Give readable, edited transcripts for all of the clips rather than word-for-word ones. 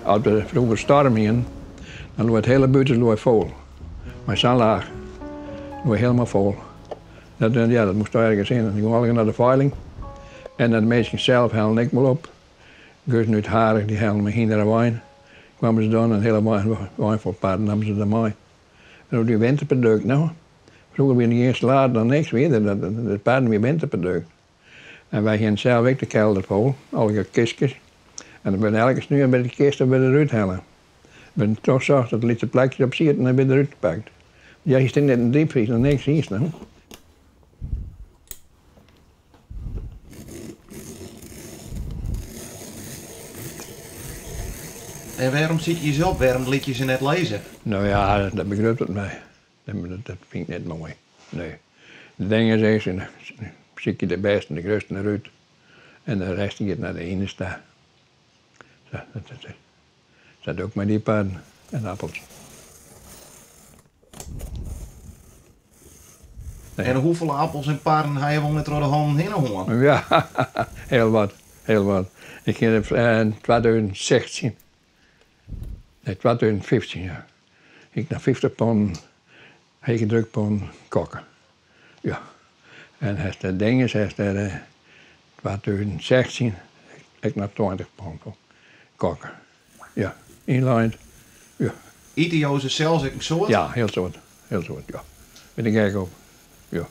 As we froeger stoarm hienen, dan lei it hiele buert lei fol. Mei sa'n laach. Lei helemaal fol. Dat, ja, dat moast ergens hin. Dan gong allegear nei de feiling. En de minsken sels hellen ek wol op. Guzen út Harich dy hellen mei hynder en wein. Kwamen se dan in hiele wein fol parren namen se der mei. En ook dy winterprodukt, no. Froeger wie der gjin salade noch niks, wie der. De parren wie winterprodukt. En wy hienen sels ek de kelder fol, allegear kistkes. En dan binne elke sneon by de kiste wer derút helle. Binne troch socht dat lytse plakjes op sieten en binne derút pakt. Ja, hiest net in diepfries noch niks hiest no. En wêrom sykje je se op? Wêrom lit je se net lizze? No ja, dat begrypt it my. Dat fyn ik net moai. Nee. De ding is earst, sykje de bêsten, de grutsten derút en de rest giet nei de hynders ta. Sa, dat, sa doch ik mei dy parren en appels. En hoefolle appels en parren ha je wol net troch de hannen hinne hân? Ja, hiel wat, hiel wat. Ik hie yn 2016, nee 2015 ja, hie ik noch 50 pannen hegedrukpannen kokke. Ja. En hast de dinges, hast der 2016 ek noch 20 pannen kokke. Ja, ynlein. Ja. Ite jo se sels ek in soad? Ja, hiel soad. Hiel soad, ja. Bin ik gek op. Ja.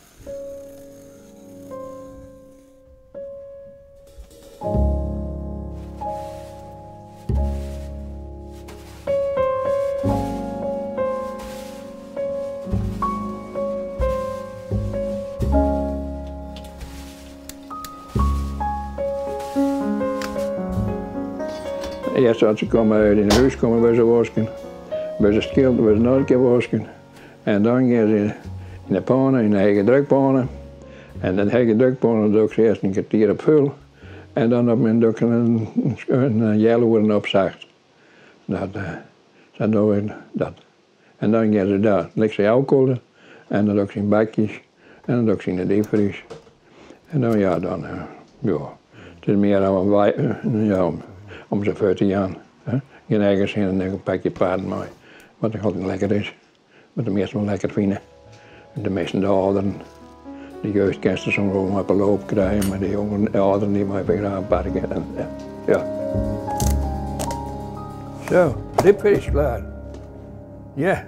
Earst as se komme yn 'e hús komme wurde se wosken, wurde se skild, wurde se noch in kear wosken. En dan gean se yn de panne, yn de hege drukpanne. En dan hege drukpanne doch ik se earst in kertier op ful. En dan op in doch ik in healoere op sacht. Dat, sa doch ik dat. En dan gean se daar, lit ik se ôfkuolle en dan doch ik se yn bakjes en dan doch ik se yn de diepfries. En dan ja, dan ja, it is mear om, ja, om se fuort te jaan. Gean ergens hinne en in pakje parren mei, wat ek altyd lekker is. Wat de measten wol lekker fine. De measten de âlderen. De jeugd kinst der soms wol mei op 'e loop krije, mar de jongeren, de âlderen dy meie graach in parke. Ja. Zo, diepvries klaar. Ja.